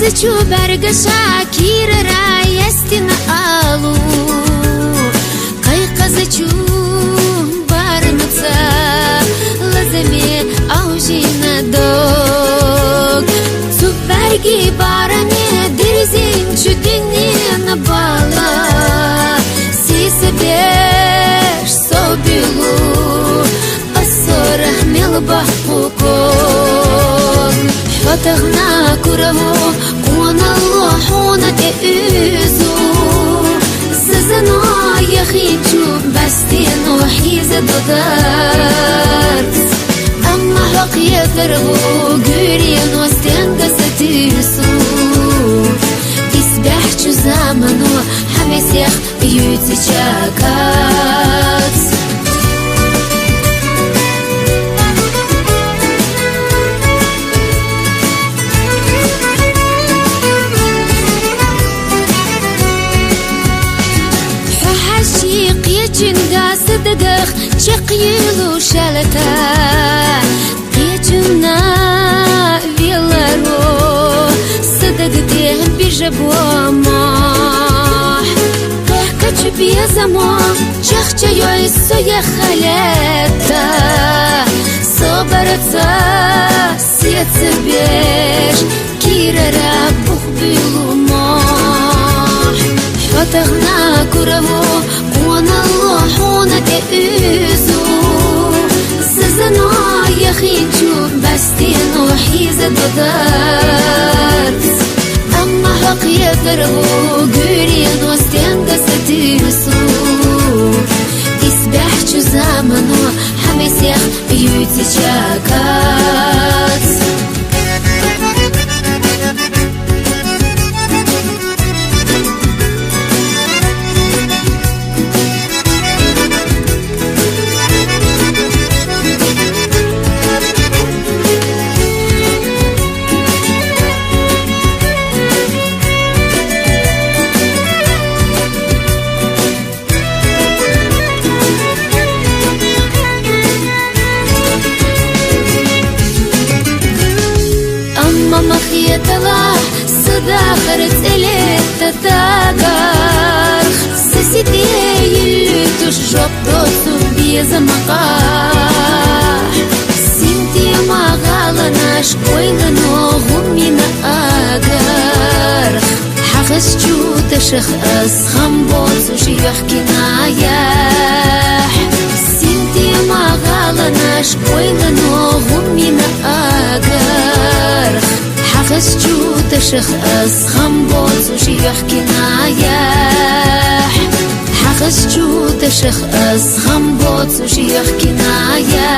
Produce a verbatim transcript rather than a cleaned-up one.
Чубаргашакирара ястина алу, кайказачу бармаца лазами аужина дог. Цубарги барани дирзин чудинин бала, сисбеш собилу, асора мел бахукон. Хатагна кураво, куналло хуна те үзу. Сазано яхинчу бастино хиза додарс. Амма хакъ ятаргу гурино стенга сатису. Исбяхчу замано хамесех юци чакац. Хаши кьячин гасдгах чекъилу шалата. Кьячин на виларо садагде бижабома. Качу безамо чахча йой соя халета. Собарца сецбеш кирара бухбилума. Хатагна кураво, куналло хуна те үзу. Сазано яхинчу бастино хиза додарс. Амма хакъ ятаргу гурино стенга сатису. Исбяхчу замано хамесех юци чакац. Амма мах ятала садахар цӀелетта дагар. Сасиде йиллу туш жоп доцу безамака. Синти магъаланаш ойлано гъумина агар. Хьагъас чудашах ас хам боцуш юхкиная. Синти магъаланаш ойлано гъумина агар. Хьагъас чудашах ас хам боцуш юхкиная. Хьагъас чудашах ас хам боцуш юхкиная.